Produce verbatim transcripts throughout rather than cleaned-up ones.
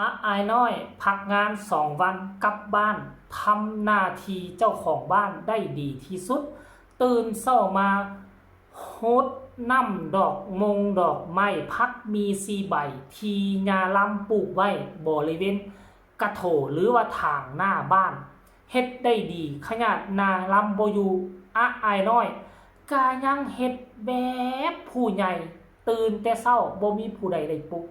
อาอายน้อยพักงานสองวันกลับบ้าน ทำหน้าที่เจ้าของบ้านได้ดีที่สุด ตื่นเช้ามา ฮดน้ำดอกมงดอกไม้ ผักมีสี่ใบ ที่ย่าลำปลูกไว้บริเวณกระโถหรือว่าถางหน้าบ้าน เฮ็ดได้ดี ขนาดย่าลำบ่อยู่ อาอายน้อยกะยังเฮ็ดแบบผู้ใหญ่ ตื่นแต่เช้าบ่มีผู้ใดได้ปลุก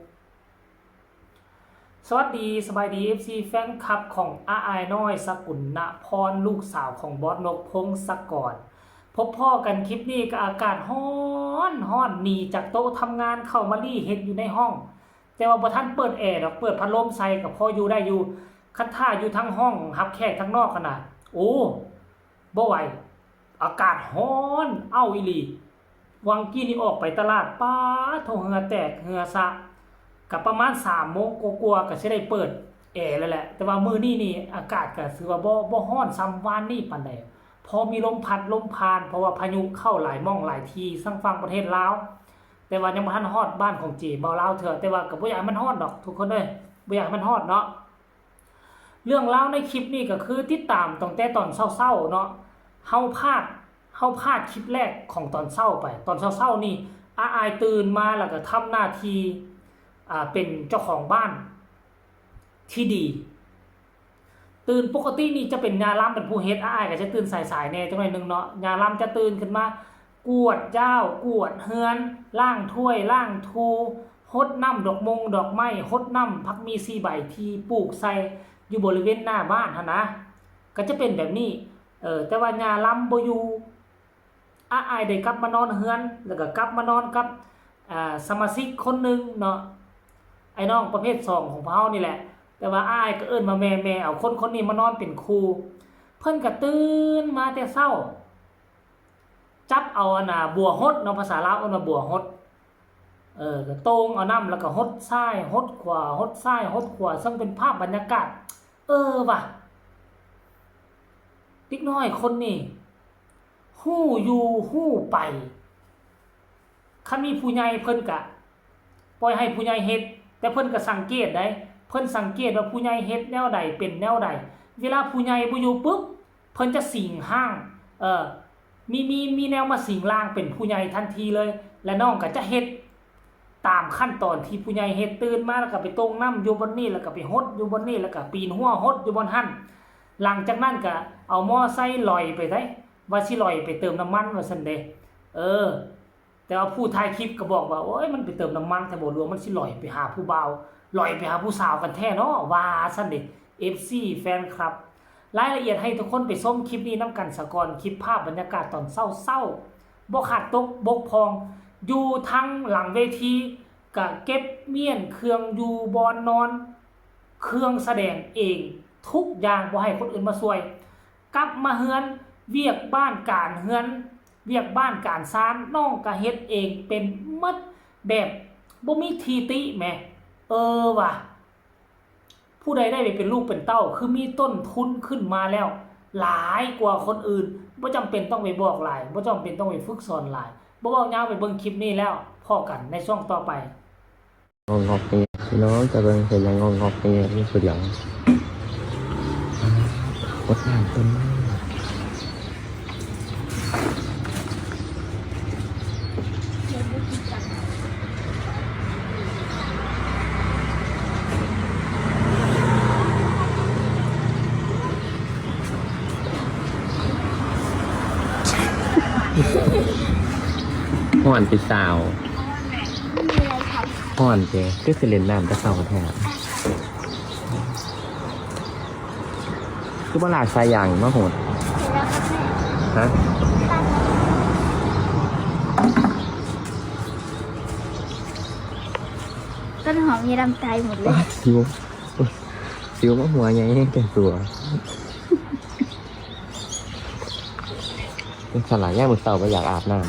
สวัสดี สบายดี เอฟซี แฟนคลับของอาอายน้อย สกุลนพร ลูกสาวของบอสนก พงศกร พบพ้อกันคลิปนี้ก็อากาศฮ้อนฮ้อน หนีจากโต๊ะทำงานเข้ามาลี้เฮ็ดอยู่ในห้อง แต่ว่าบ่ทันเปิดแอร์ดอก เปิดพัดลมใส่ก็พออยู่ได้อยู่ คันถ้าอยู่ทั้งห้องรับแขกทั้งนอกขนาด โอ้ บ่ไหว อากาศฮ้อนอ้าวอีหลี วังกี้นี่ออกไปตลาด ป๊าดโธ่ เหงื่อแตกเหงื่อสะ ก็ประมาณสามโมงกว่าๆ ก็สิได้เปิดแอร์แล้วแหละ แต่ว่ามื้อนี้นี่อากาศก็ถือว่าบ่ บ่ฮ้อนส่ำวานนี้ปานใด พอมีลมพัดลมผ่าน เพราะว่าพายุเข้าหลายหม่องหลายที่ ทั้งฝั่งประเทศลาว แต่ว่ายังบ่ทันฮอดบ้านของเจบ่าวลาวเทื่อ แต่ว่าก็บ่อยากให้มันฮ้อนดอกทุกคนเอ้ย บ่อยากให้มันฮ้อนเนาะ เรื่องราวในคลิปนี้ก็คือติดตามตั้งแต่ตอนเช้าๆ เนาะ เฮาพลาด เฮาพลาดคลิปแรกของตอนเช้าไป ตอนเช้าๆ นี่ อาอายตื่นมาแล้วก็ทำหน้าที่ อ่า เป็นเจ้าของบ้านที่ดี ตื่น ปกตินี่จะเป็นย่าลำเป็นผู้เฮ็ด อาอายก็จะตื่นสายๆ แหน่จักหน่อยหนึ่งเนาะ ย่าลำจะตื่นขึ้นมา กวาดบ้าน กวาดเฮือน ล้างถ้วย ล้างถ้วย ฮดน้ำดอกมงดอกไม้ ฮดน้ำผักมีสี่ใบที่ปลูกใส่อยู่บริเวณหน้าบ้านหั้นนะ ก็จะเป็นแบบนี้ เออ แต่ว่าย่าลำบ่อยู่ อาอายได้กลับมานอนเฮือน แล้วก็กลับมานอนกับ อ่า สมาชิกคนหนึ่งเนาะ ไอ้น้องประเภทสองของพวกเรานี่แหละ แต่ว่าอาอายก็เอิ้นว่าแม่ แม่เอาคนคนนี้มานอนเป็นคู่ เพิ่นก็ตื่นมาแต่เช้า จับเอาอันน่ะบัวฮดเนาะ ภาษาลาวเอิ้นว่าบัวฮด เออ ก็โต่งเอาน้ำแล้วก็ฮดซ้ายฮดขวา ฮดซ้ายฮดขวา ซึ่งเป็นภาพบรรยากาศ เออว่ะ เด็กน้อยคนนี้ ฮู้อยู่ฮู้ไป คันมีผู้ใหญ่เพิ่นกะปล่อยให้ผู้ใหญ่เฮ็ด แต่เพิ่นก็สังเกตได้ เพิ่นสังเกตว่าผู้ใหญ่เฮ็ดแนวใดเป็นแนวใด เวลาผู้ใหญ่บ่อยู่ปุ๊บ เพิ่นจะสิงร่าง เอ่อ มี มี มีแนวมาสิงร่างเป็นผู้ใหญ่ทันทีเลย และน้องก็จะเฮ็ดตามขั้นตอนที่ผู้ใหญ่เฮ็ด ตื่นมาแล้วก็ไปโต่งน้ำอยู่บ่อนนี้ แล้วก็ไปฮดอยู่บ่อนนี้ แล้วก็ปีนรั้วฮดอยู่บ่อนหั่น หลังจากนั้นก็เอามอไซค์ลอยไปไส ว่าสิลอยไปเติมน้ำมันว่าซั่นเด้ เออ แต่ว่าผู้ถ่ายคลิปก็บอกว่า โอ้ย มันไปเติมน้ำมันแท้บ่ หรือว่ามันสิลอยไปหาผู้บ่าว ลอยไปหาผู้สาวกันแท้เนาะ ว่าซั่นเด้ เอฟซี แฟนคลับ รายละเอียดให้ทุกคนไปชมคลิปนี้นำกันซะก่อน คลิปภาพบรรยากาศตอนเช้าๆ บ่ขาดตกบกพร่อง อยู่ทางหลังเวที ก็เก็บเมี้ยนเครื่องอยู่บ่อนนอน เครื่องแสดงเองทุกอย่าง บ่ให้คนอื่นมาช่วย กลับมาเฮือน เวียกบ้านการเฮือน เวียกบ้านการซาน น้องก็เฮ็ดเองเป็นหมด แบบบ่มีที่ติแหม เออว่ะ ผู้ใดได้ไปเป็นลูกเป็นเต้า คือมีต้นทุนขึ้นมาแล้ว หลายกว่าคนอื่น บ่จำเป็นต้องไปบอกหลาย บ่จำเป็นต้องไปฝึกสอนหลาย บ่เว้ายาว ไปเบิ่งคลิปนี้แล้วพ้อกันในช่วงต่อไป งอกๆ นี่ พี่น้องจะเบิ่งเห็นหยังงอกๆ นี่ นี่ผู้เดียว กดน้ำต้นไม้ ฮ้อนติสาว ฮ้อนเด้ คือสิเล่นน้ำแต่เช้าแท้ คือบ่ลากสายยางมาโหด ฮะ ต้นหอมยายดำตายหมดเลย สิว สิวมาหัวใหญ่แฮงแต่สัว จั่งซั้นล่ะ ยามมื้อเช้าบ่อยากอาบน้ำ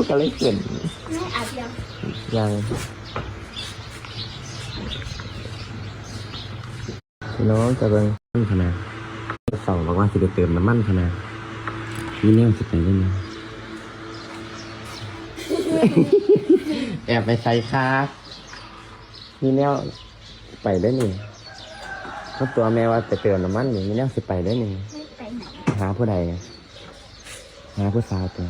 ก็เลยขึ้น ไม่อาบยัง ยัง พี่น้องจะเบิ่ง ขนาด เช้าบอกว่าสิไปเติมน้ำมันขนาด มีแนวสิไปเล่นนะ แอบไปใส่คา มีแนวไปได้นี่ เพราะตัวแม่ว่าไปเติมน้ำมันนี่ มีแนวสิไปได้นี่ ไม่ไปไหน หาผู้ใด หาผู้สาวตัว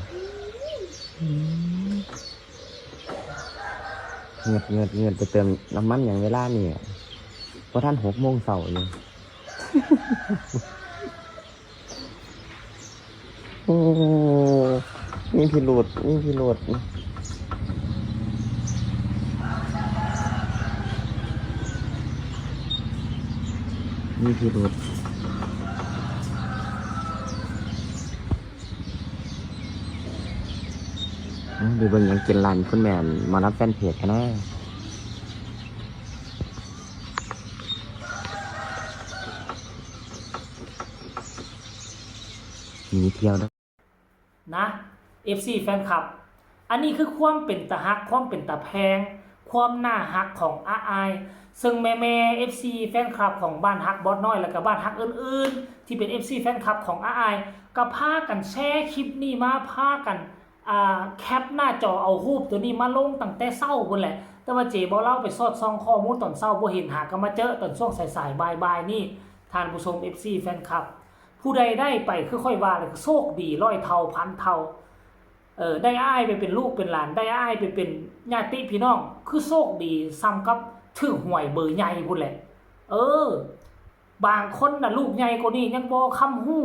เงิดเงิดเงิดไปเติมน้ำมันอย่างเวลานี่อะเพราะท่านหกโมงเช้าอยู่ โอ้ มีพิรุธ มีพิรุธ มีพิรุธ เอ้า ไปเบิ่งหยังกินร้านคุณแม่หมอลำแฟนเพจกันนะ หนีเที่ยวนะ นะ เอฟซี แฟนคลับ อันนี้คือความเป็นตาฮัก ความเป็นตาแพง ความน่าฮักของอ้าอาย ซึ่งแม่แม่ เอฟซี แฟนคลับของบ้านฮักบอสน้อย แล้วก็บ้านฮักอื่นๆ ที่เป็น เอฟซี แฟนคลับของอ้าอาย ก็พากันแชร์คลิปนี้มา พากัน อ่า แคปหน้าจอเอารูปตัวนี้มาลงตั้งแต่เช้าพุ้นแหละ แต่ว่าเจบ่าวลาวไปสอดส่องข้อมูลตอนเช้าบ่เห็น หาก็มาเจอตอนช่วงสายๆ บ่ายๆ นี่ ท่านผู้ชม เอฟซี แฟนคลับ ผู้ใดได้ไปคือค่อยว่าเลย โชคดีร้อยเท่าพันเท่า เออ ได้อ้ายไปเป็นลูกเป็นหลาน ได้อ้ายไปเป็นญาติพี่น้อง คือโชคดีส่ำกับถืกหวยเบอร์ใหญ่พุ้นแหละ เออ บางคนน่ะลูกใหญ่กว่านี้ยังบ่คำฮู้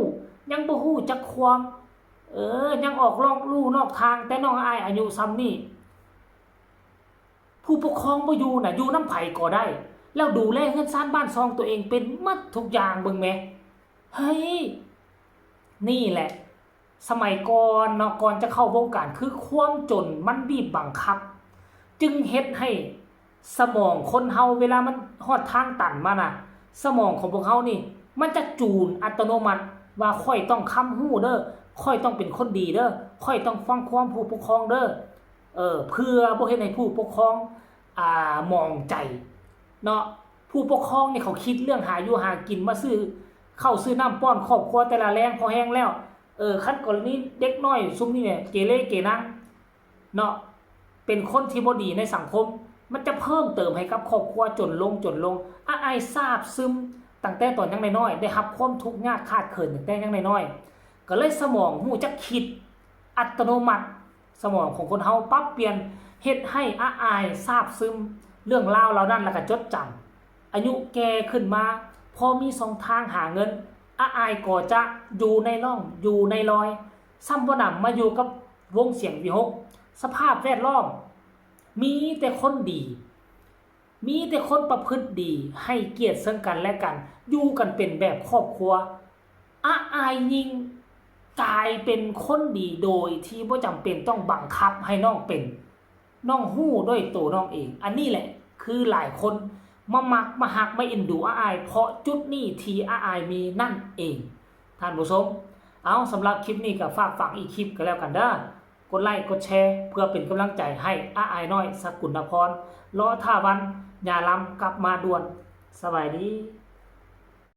ยังบ่ฮู้จักความ เออ ยังออกนอกลู่นอกทาง แต่น้องอ้ายอายุส่ำนี้ ผู้ปกครองบ่อยู่น่ะ อยู่นำไผก็ได้ แล้วดูแลเฮือนซานบ้านซองตัวเองเป็นหมดทุกอย่าง เบิ่งแหม เฮ้ย นี่แหละ สมัยก่อนเนาะ ก่อนจะเข้าวงการ คือความจนมันบีบบังคับ จึงเฮ็ดให้สมองคนเฮาเวลามันฮอดทางตันมาน่ะ สมองของพวกเฮานี่ มันจะจูนอัตโนมัติว่า ข้อยต้องคำฮู้เด้อ ข้อยต้องเป็นคนดีเด้อ ข้อยต้องฟังความผู้ปกครองเด้อ เออ เพื่อบ่เฮ็ดให้ผู้ปกครอง อ่า หมองใจเนาะ ผู้ปกครองนี่เขาคิดเรื่องหาอยู่หากิน มาซื้อข้าวซื้อน้ำป้อนครอบครัวแต่ละแลงพอแฮงแล้ว เออ คันกรณีเด็กน้อยซุมนี้เนี่ย เกเรเกนังเนาะ เป็นคนที่บ่ดีในสังคม มันจะเพิ่มเติมให้กับครอบครัวจนลงจนลง อ้าอายซาบซึมตั้งแต่ตอนยังน้อยๆ ได้รับความทุกข์ยากขาดเขินตั้งแต่ยังน้อยๆ ก็เลยสมองฮู้จักคิดอัตโนมัติ สมองของคนเฮาปรับเปลี่ยน เฮ็ดให้อ้าอายซาบซึมเรื่องราวเหล่านั้น แล้วก็จดจำ อายุแก่ขึ้นมา พอมีช่องทางหาเงิน อ้าอายก็จะอยู่ในร่อง อยู่ในรอย ซ้ำบ่หนำมาอยู่กับวงเสียงวิหก สภาพแวดล้อม มีแต่คนดี มีแต่คนประพฤติดี ให้เกียรติซึ่งกันและกัน อยู่กันเป็นแบบครอบครัว อ้าอายยิ่งกลายเป็นคนดีโดยที่บ่จำเป็นต้องบังคับให้น้องเป็น น้องฮู้ด้วยตัวน้องเอง อันนี้แหละคือหลายคนมามักมาฮักมาเอ็นดูอ้าอาย เพราะจุดนี้ที่อ้าอายมีนั่นเอง ท่านผู้ชม เอา สำหรับคลิปนี้ก็ฝากฝังอีกคลิปก็แล้วกันเด้อ กดไลค์กดแชร์เพื่อเป็นกำลังใจให้อ้าอายน้อย สกุลนพร รอท่าวันยาลำกลับมาด่วน สบายดี